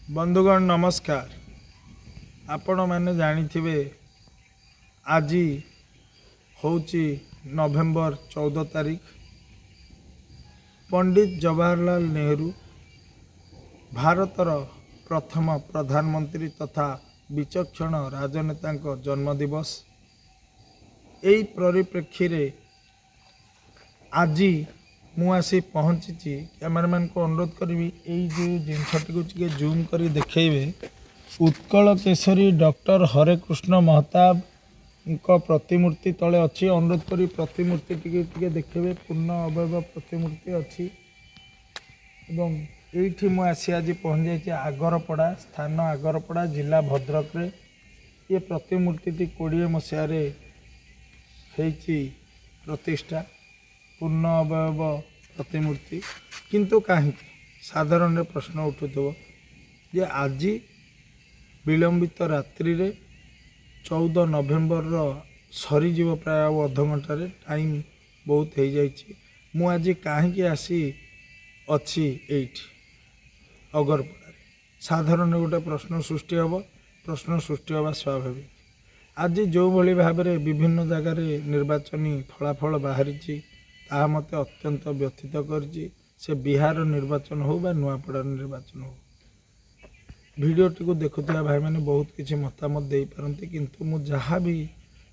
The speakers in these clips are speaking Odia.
ବନ୍ଧୁଗଣ, ନମସ୍କାର। ଆପଣମାନେ ଜାଣିଥିବେ, ଆଜି ହେଉଛି ନଭେମ୍ବର 14 ତାରିଖ। ପଣ୍ଡିତ ଜବାହରଲାଲ ନେହେରୁ, ଭାରତର ପ୍ରଥମ ପ୍ରଧାନମନ୍ତ୍ରୀ ତଥା ବିଚକ୍ଷଣ ରାଜନେତାଙ୍କ ଜନ୍ମଦିବସ। ଏହି ପରିପ୍ରେକ୍ଷୀରେ ଆଜି ମୁଁ ଆସି ପହଞ୍ଚିଛି। କ୍ୟାମେରାମ୍ୟାନକୁ ଅନୁରୋଧ କରିବି, ଏଇ ଯେଉଁ ଜିନିଷଟିକୁ ଟିକେ ଜୁମ୍ କରି ଦେଖେଇବେ। ଉତ୍କଳ କେଶରୀ ଡକ୍ଟର ହରେକୃଷ୍ଣ ମହତାବଙ୍କ ପ୍ରତିମୂର୍ତ୍ତି ତଳେ ଅଛି। ଅନୁରୋଧ କରି ପ୍ରତିମୂର୍ତ୍ତି ଟିକେ ଟିକେ ଦେଖେଇବେ। ପୂର୍ଣ୍ଣ ଅବୟବ ପ୍ରତିମୂର୍ତ୍ତି ଅଛି ଏବଂ ଏଇଠି ମୁଁ ଆସି ଆଜି ପହଞ୍ଚିଯାଇଛି ଆଗରପଡ଼ା, ସ୍ଥାନ ଆଗରପଡ଼ା, ଜିଲ୍ଲା ଭଦ୍ରକରେ। ଏ ପ୍ରତିମୂର୍ତ୍ତିଟି 20 ମସିହାରେ ହେଇଛି ପ୍ରତିଷ୍ଠା, ପୂର୍ଣ୍ଣ ଅବୟବ ପ୍ରତିମୂର୍ତ୍ତି। କିନ୍ତୁ କାହିଁକି ସାଧାରଣରେ ପ୍ରଶ୍ନ ଉଠୁଥିବ ଯେ ଆଜି ବିଳମ୍ବିତ ରାତ୍ରିରେ 14 ନଭେମ୍ବରର ସରିଯିବ ପ୍ରାୟ ଆଉ ଅଧଘଣ୍ଟାରେ, ଟାଇମ୍ ବହୁତ ହେଇଯାଇଛି, ମୁଁ ଆଜି କାହିଁକି ଆସି ଅଛି ଏଇଠି ଅଗରପଡ଼ାରେ? ସାଧାରଣ ଗୋଟେ ପ୍ରଶ୍ନ ସୃଷ୍ଟି ହେବ। ପ୍ରଶ୍ନ ସୃଷ୍ଟି ହେବା ସ୍ୱାଭାବିକ। ଆଜି ଯେଉଁଭଳି ଭାବରେ ବିଭିନ୍ନ ଜାଗାରେ ନିର୍ବାଚନୀ ଫଳାଫଳ ବାହାରିଛି, ତାହା ମୋତେ ଅତ୍ୟନ୍ତ ବ୍ୟଥିତ କରିଛି। ସେ ବିହାର ନିର୍ବାଚନ ହେଉ ବା ନୂଆପଡ଼ା ନିର୍ବାଚନ ହେଉ, ଭିଡ଼ିଓଟିକୁ ଦେଖୁଥିବା ଭାଇମାନେ ବହୁତ କିଛି ମତାମତ ଦେଇପାରନ୍ତି। କିନ୍ତୁ ମୁଁ ଯାହା ବି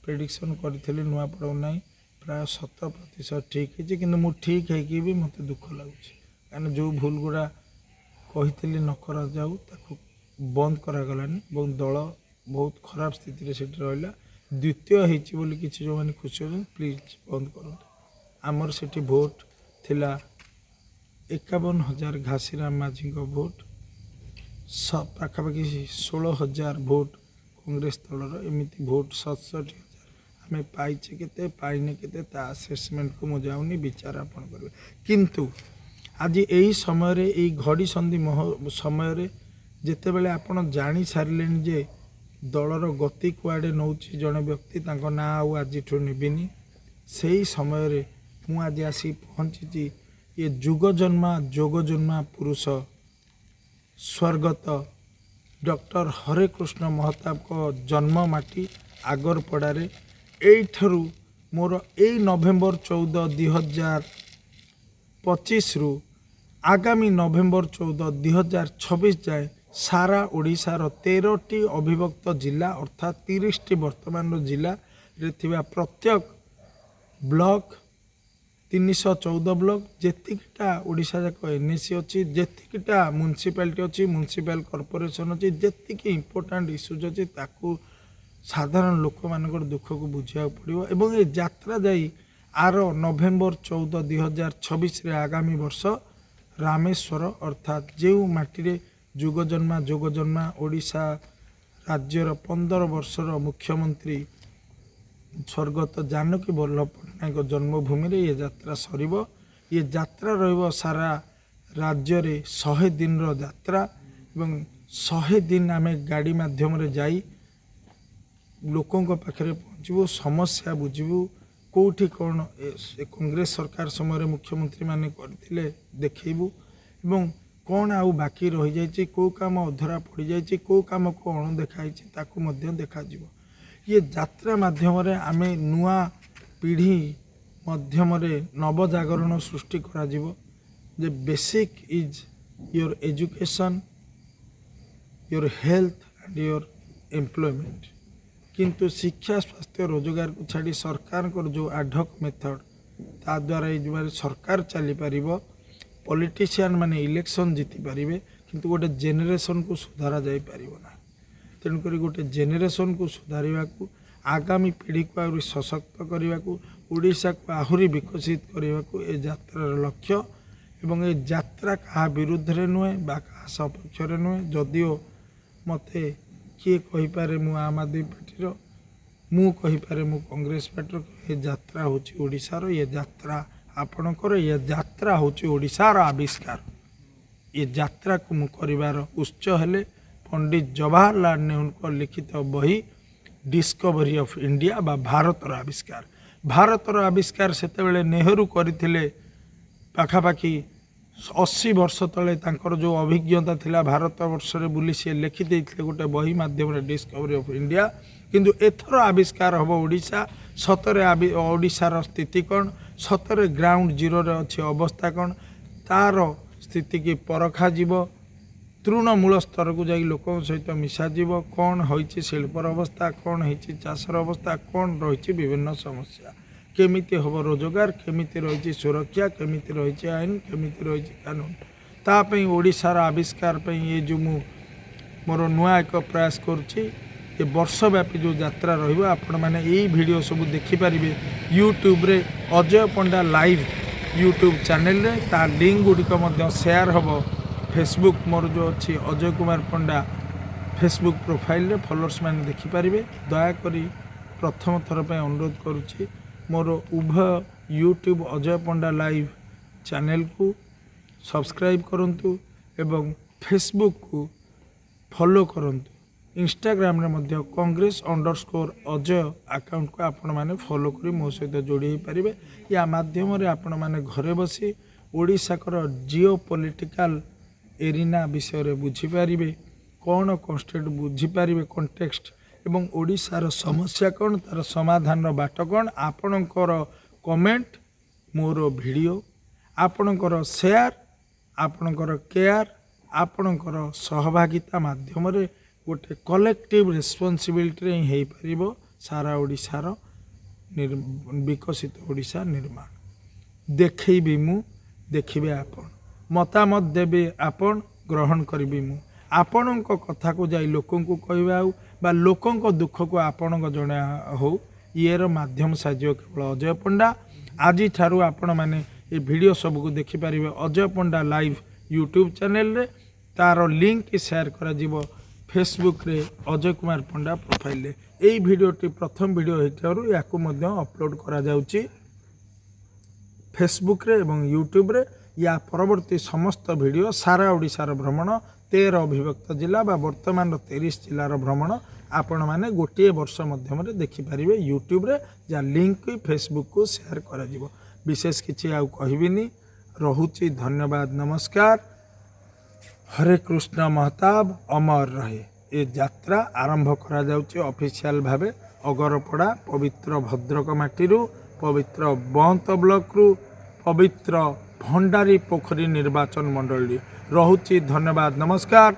ପ୍ରେଡ଼ିକ୍ସନ୍ କରିଥିଲି ନୂଆପଡ଼ାକୁ ନାହିଁ, ପ୍ରାୟ 100% ଠିକ୍ ହେଇଛି। କିନ୍ତୁ ମୁଁ ଠିକ୍ ହେଇକି ବି ମୋତେ ଦୁଃଖ ଲାଗୁଛି, କାରଣ ଯେଉଁ ଭୁଲ ଗୁଡ଼ା କହିଥିଲି ନ କରାଯାଉ, ତାକୁ ବନ୍ଦ କରାଗଲାନି ଏବଂ ଦଳ ବହୁତ ଖରାପ ସ୍ଥିତିରେ ସେଠି ରହିଲା। ଦ୍ୱିତୀୟ ହେଇଛି ବୋଲି କିଛି ଯେଉଁମାନେ ଖୁସି ହେଉଛନ୍ତି, ପ୍ଲିଜ୍ ବନ୍ଦ କରନ୍ତୁ। ଆମର ସେଠି ଭୋଟ ଥିଲା 51,000 ଘାସିରାମ ମାଝୀଙ୍କ ଭୋଟ, ପାଖାପାଖି 16,000 ଭୋଟ କଂଗ୍ରେସ ଦଳର। ଏମିତି ଭୋଟ 67,000। ଆମେ ପାଇଛେ କେତେ, ପାଇନେ କେତେ, ତା ଆସେସମେଣ୍ଟକୁ ମୁଁ ଯାଉନି, ବିଚାର ଆପଣ କରିବେ। କିନ୍ତୁ ଆଜି ଏହି ସମୟରେ, ଏଇ ଘଡ଼ି ସନ୍ଧି ସମୟରେ, ଯେତେବେଳେ ଆପଣ ଜାଣି ସାରିଲେଣି ଯେ ଦଳର ଗତି କୁଆଡ଼େ ନେଉଛି ଜଣେ ବ୍ୟକ୍ତି, ତାଙ୍କ ନାଁ ଆଉ ଆଜିଠୁ ନେବିନି, ସେଇ ସମୟରେ ମୁଁ ଆଜି ଆସି ପହଞ୍ଚିଛି ଏ ଯୁଗ ଜନ୍ମା ଯୋଗ ଜନ୍ମା ପୁରୁଷ ସ୍ୱର୍ଗତ ଡକ୍ଟର ହରେକୃଷ୍ଣ ମହତାବଙ୍କ ଜନ୍ମ ମାଟି ଆଗରପଡ଼ାରେ। ଏଇଠାରୁ ମୋର ଏଇ ନଭେମ୍ବର 14 2025ରୁ ଆଗାମୀ ନଭେମ୍ବର 14 2026 ଯାଏଁ ସାରା ଓଡ଼ିଶାର 13ଟି ଅବିଭକ୍ତ ଜିଲ୍ଲା, ଅର୍ଥାତ୍ 30ଟି ବର୍ତ୍ତମାନର ଜିଲ୍ଲାରେ ଥିବା ପ୍ରତ୍ୟେକ ବ୍ଲକ, 314 ବ୍ଲକ, ଯେତିକିଟା ଓଡ଼ିଶା ଯାକ ଏନ୍ଏସି ଅଛି, ଯେତିକିଟା ମ୍ୟୁନିସିପାଲିଟି ଅଛି, ମ୍ୟୁନିସିପାଲ କର୍ପୋରେସନ୍ ଅଛି, ଯେତିକି ଇମ୍ପୋର୍ଟାଣ୍ଟ ଇସ୍ୟୁଜ୍ ଅଛି, ତାକୁ ସାଧାରଣ ଲୋକମାନଙ୍କର ଦୁଃଖକୁ ବୁଝିବାକୁ ପଡ଼ିବ। ଏବଂ ଏ ଯାତ୍ରା ଯାଇ ଆର ନଭେମ୍ବର 14 2026ରେ ଆଗାମୀ ବର୍ଷ ରାମେଶ୍ୱର, ଅର୍ଥାତ୍ ଯେଉଁ ମାଟିରେ ଯୁଗ ଜନ୍ମା ଯୋଗ ଜନ୍ମା ଓଡ଼ିଶା ରାଜ୍ୟର 15 ବର୍ଷର ମୁଖ୍ୟମନ୍ତ୍ରୀ ସ୍ୱର୍ଗତ ଜାନକୀ ବଲ୍ଲଭ ପଟ୍ଟନାୟକଙ୍କ ଜନ୍ମଭୂମିରେ ଏ ଯାତ୍ରା ସରିବ। ଏ ଯାତ୍ରା ରହିବ ସାରା ରାଜ୍ୟରେ 100 ଦିନର ଯାତ୍ରା ଏବଂ 100 ଦିନ ଆମେ ଗାଡ଼ି ମାଧ୍ୟମରେ ଯାଇ ଲୋକଙ୍କ ପାଖରେ ପହଞ୍ଚିବୁ, ସମସ୍ୟା ବୁଝିବୁ, କେଉଁଠି କ'ଣ ଏ କଂଗ୍ରେସ ସରକାର ସମୟରେ ମୁଖ୍ୟମନ୍ତ୍ରୀମାନେ କରିଥିଲେ ଦେଖେଇବୁ ଏବଂ କ'ଣ ଆଉ ବାକି ରହିଯାଇଛି, କେଉଁ କାମ ଅଧୁରା ପଡ଼ିଯାଇଛି, କେଉଁ କାମକୁ ଅଣଦେଖା ହେଇଛି, ତାକୁ ମଧ୍ୟ ଦେଖାଯିବ। ଇଏ ଯାତ୍ରା ମାଧ୍ୟମରେ ଆମେ ନୂଆ ପିଢ଼ି ମାଧ୍ୟମରେ ନବଜାଗରଣ ସୃଷ୍ଟି କରାଯିବ ଯେ basic is your education, your health and your employment। କିନ୍ତୁ ଶିକ୍ଷା, ସ୍ୱାସ୍ଥ୍ୟ, ରୋଜଗାରକୁ ଛାଡ଼ି ସରକାରଙ୍କର ଯେଉଁ ଆଡ଼ହକ୍ ମେଥଡ଼, ତା ଦ୍ୱାରା ଏଇ ଯେଉଁ ସରକାର ଚାଲିପାରିବ, ପଲିଟିସିଆନ୍ ମାନେ ଇଲେକ୍ସନ୍ ଜିତିପାରିବେ, କିନ୍ତୁ ଗୋଟେ ଜେନେରେସନ୍କୁ ସୁଧାରା ଯାଇପାରିବ ନାହିଁ। ତେଣୁକରି ଗୋଟେ ଜେନେରେସନ୍କୁ ସୁଧାରିବାକୁ, ଆଗାମୀ ପିଢ଼ିକୁ ଆହୁରି ସଶକ୍ତ କରିବାକୁ, ଓଡ଼ିଶାକୁ ଆହୁରି ବିକଶିତ କରିବାକୁ ଏ ଯାତ୍ରାର ଲକ୍ଷ୍ୟ। ଏବଂ ଏ ଯାତ୍ରା କାହା ବିରୁଦ୍ଧରେ ନୁହେଁ ବା କାହା ସପକ୍ଷରେ ନୁହେଁ। ଯଦିଓ ମୋତେ କିଏ କହିପାରେ ମୁଁ ଆମ୍ ଆଦମୀ ପାର୍ଟିର, ମୁଁ କହିପାରେ ମୁଁ କଂଗ୍ରେସ ପାର୍ଟିର, ଏ ଯାତ୍ରା ହେଉଛି ଓଡ଼ିଶାର, ଏ ଯାତ୍ରା ଆପଣଙ୍କର, ଏ ଯାତ୍ରା ହେଉଛି ଓଡ଼ିଶାର ଆବିଷ୍କାର। ଏ ଯାତ୍ରାକୁ ମୁଁ କରିବାର ଉତ୍ସ ହେଲେ ପଣ୍ଡିତ ଜବାହରଲାଲ ନେହେରୁଙ୍କ ଲିଖିତ ବହି ଡିସ୍କଭରି ଅଫ୍ ଇଣ୍ଡିଆ ବା ଭାରତର ଆବିଷ୍କାର। ଭାରତର ଆବିଷ୍କାର ସେତେବେଳେ ନେହେରୁ କରିଥିଲେ ପାଖାପାଖି 80 ବର୍ଷ ତଳେ ତାଙ୍କର ଯେଉଁ ଅଭିଜ୍ଞତା ଥିଲା, ଭାରତବର୍ଷରେ ବୁଲି ସିଏ ଲେଖିଦେଇଥିଲେ ଗୋଟେ ବହି ମାଧ୍ୟମରେ, ଡିସ୍କଭରି ଅଫ୍ ଇଣ୍ଡିଆ। କିନ୍ତୁ ଏଥର ଆବିଷ୍କାର ହେବ ଓଡ଼ିଶା। ସତରେ ଓଡ଼ିଶାର ସ୍ଥିତି କ'ଣ, ସତରେ ଗ୍ରାଉଣ୍ଡ ଜିରୋରେ ଅଛି ଅବସ୍ଥା କ'ଣ, ତା'ର ସ୍ଥିତିକି ପରଖାଯିବ। ତୃଣମୂଳ ସ୍ତରକୁ ଯାଇ ଲୋକଙ୍କ ସହିତ ମିଶାଯିବ। କ'ଣ ହୋଇଛି ଶିଳ୍ପର ଅବସ୍ଥା, କ'ଣ ହେଇଛି ଚାଷର ଅବସ୍ଥା, କ'ଣ ରହିଛି ବିଭିନ୍ନ ସମସ୍ୟା, କେମିତି ହେବ ରୋଜଗାର, କେମିତି ରହିଛି ସୁରକ୍ଷା, କେମିତି ରହିଛି ଆଇନ, କେମିତି ରହିଛି କାନୁନ, ତା ପାଇଁ ଓଡ଼ିଶାର ଆବିଷ୍କାର ପାଇଁ ଏ ଯେଉଁ ମୁଁ ମୋର ନୂଆ ଏକ ପ୍ରୟାସ କରୁଛି। ଏ ବର୍ଷବ୍ୟାପୀ ଯେଉଁ ଯାତ୍ରା ରହିବ, ଆପଣମାନେ ଏଇ ଭିଡ଼ିଓ ସବୁ ଦେଖିପାରିବେ ୟୁଟ୍ୟୁବରେ, ଅଜୟ ପଣ୍ଡା ଲାଇଭ୍ ୟୁଟ୍ୟୁବ୍ ଚ୍ୟାନେଲରେ। ତା ଲିଙ୍କ ଗୁଡ଼ିକ ମଧ୍ୟ ସେୟାର ହେବ ଫେସବୁକ୍ ମୋର ଯେଉଁ ଅଛି ଅଜୟ କୁମାର ପଣ୍ଡା ଫେସବୁକ୍ ପ୍ରୋଫାଇଲରେ, ଫଲୋଅର୍ସ ମାନେ ଦେଖିପାରିବେ। ଦୟାକରି ପ୍ରଥମ ଥର ପାଇଁ ଅନୁରୋଧ କରୁଛି, ମୋର ଉଭୟ ୟୁଟ୍ୟୁବ୍ ଅଜୟ ପଣ୍ଡା ଲାଇଭ୍ ଚ୍ୟାନେଲକୁ ସବସ୍କ୍ରାଇବ୍ କରନ୍ତୁ ଏବଂ ଫେସବୁକ୍କୁ ଫଲୋ କରନ୍ତୁ। ଇନଷ୍ଟାଗ୍ରାମରେ ମଧ୍ୟ କଂଗ୍ରେସ ଅଣ୍ଡର ସ୍କୋର ଅଜୟ ଆକାଉଣ୍ଟକୁ ଆପଣମାନେ ଫଲୋ କରି ମୋ ସହିତ ଯୋଡ଼ି ହୋଇପାରିବେ। ୟା ମାଧ୍ୟମରେ ଆପଣମାନେ ଘରେ ବସି ଓଡ଼ିଶାର ଜିଓ ପଲିଟିକାଲ ଏରିନା ବିଷୟରେ ବୁଝିପାରିବେ, କ'ଣ କନଷ୍ଟେଣ୍ଟ ବୁଝିପାରିବେ, କଣ୍ଟେକ୍ସଟ ଏବଂ ଓଡ଼ିଶାର ସମସ୍ୟା କ'ଣ, ତା'ର ସମାଧାନର ବାଟ କ'ଣ। ଆପଣଙ୍କର କମେଣ୍ଟ, ମୋର ଭିଡ଼ିଓ, ଆପଣଙ୍କର ସେୟାର, ଆପଣଙ୍କର କେୟାର, ଆପଣଙ୍କର ସହଭାଗିତା ମାଧ୍ୟମରେ ଗୋଟେ କଲେକ୍ଟିଭ୍ ରେସ୍ପନ୍ସିବିଲିଟିରେ ହିଁ ହେଇପାରିବ ସାରା ଓଡ଼ିଶାର ବିକଶିତ ଓଡ଼ିଶା ନିର୍ମାଣ। ଦେଖେଇବି ମୁଁ, ଦେଖିବେ ଆପଣ। ମତାମତ ଦେବେ ଆପଣ, ଗ୍ରହଣ କରିବି ମୁଁ। ଆପଣଙ୍କ କଥାକୁ ଯାଇ ଲୋକଙ୍କୁ କହିବା ହେଉ ବା ଲୋକଙ୍କ ଦୁଃଖକୁ ଆପଣଙ୍କ ଜଣା ହେଉ, ଇଏର ମାଧ୍ୟମ ସାଜିବ କେବଳ ଅଜୟ ପଣ୍ଡା। ଆଜିଠାରୁ ଆପଣମାନେ ଏ ଭିଡ଼ିଓ ସବୁକୁ ଦେଖିପାରିବେ ଅଜୟ ପଣ୍ଡା ଲାଇଭ୍ ୟୁଟ୍ୟୁବ୍ ଚ୍ୟାନେଲରେ। ତା'ର ଲିଙ୍କ ସେୟାର କରାଯିବ ଫେସବୁକ୍ରେ ଅଜୟ କୁମାର ପଣ୍ଡା ପ୍ରୋଫାଇଲରେ। ଏଇ ଭିଡ଼ିଓଟି ପ୍ରଥମ ଭିଡ଼ିଓ ହେଇଥିବାରୁ ୟାକୁ ମଧ୍ୟ ଅପଲୋଡ଼ କରାଯାଉଛି ଫେସବୁକ୍ରେ ଏବଂ ୟୁଟ୍ୟୁବରେ। ୟା ପରବର୍ତ୍ତୀ ସମସ୍ତ ଭିଡ଼ିଓ, ସାରା ଓଡ଼ିଶାର ଭ୍ରମଣ, 13 ଅବିଭକ୍ତ ଜିଲ୍ଲା ବା ବର୍ତ୍ତମାନର 23 ଜିଲ୍ଲାର ଭ୍ରମଣ ଆପଣମାନେ ଗୋଟିଏ ବର୍ଷ ମଧ୍ୟରେ ଦେଖିପାରିବେ ୟୁଟ୍ୟୁବରେ, ଯାହା ଲିଙ୍କ ଫେସବୁକକୁ ସେୟାର କରାଯିବ। ବିଶେଷ କିଛି ଆଉ କହିବିନି, ରହୁଛି। ଧନ୍ୟବାଦ, ନମସ୍କାର। ହରେ କୃଷ୍ଣ ମହତାବ ଅମର ରହେ। ଏ ଯାତ୍ରା ଆରମ୍ଭ କରାଯାଉଛି ଅଫିସିଆଲ ଭାବେ ଅଗରପଡ଼ା ପବିତ୍ର ଭଦ୍ରକ ମାଟିରୁ, ପବିତ୍ର ବନ୍ତ ବ୍ଲକରୁ, ପବିତ୍ର ଭଣ୍ଡାରୀ ପୋଖରୀ ନିର୍ବାଚନ ମଣ୍ଡଳୀ। ରହୁଛି, ଧନ୍ୟବାଦ, ନମସ୍କାର।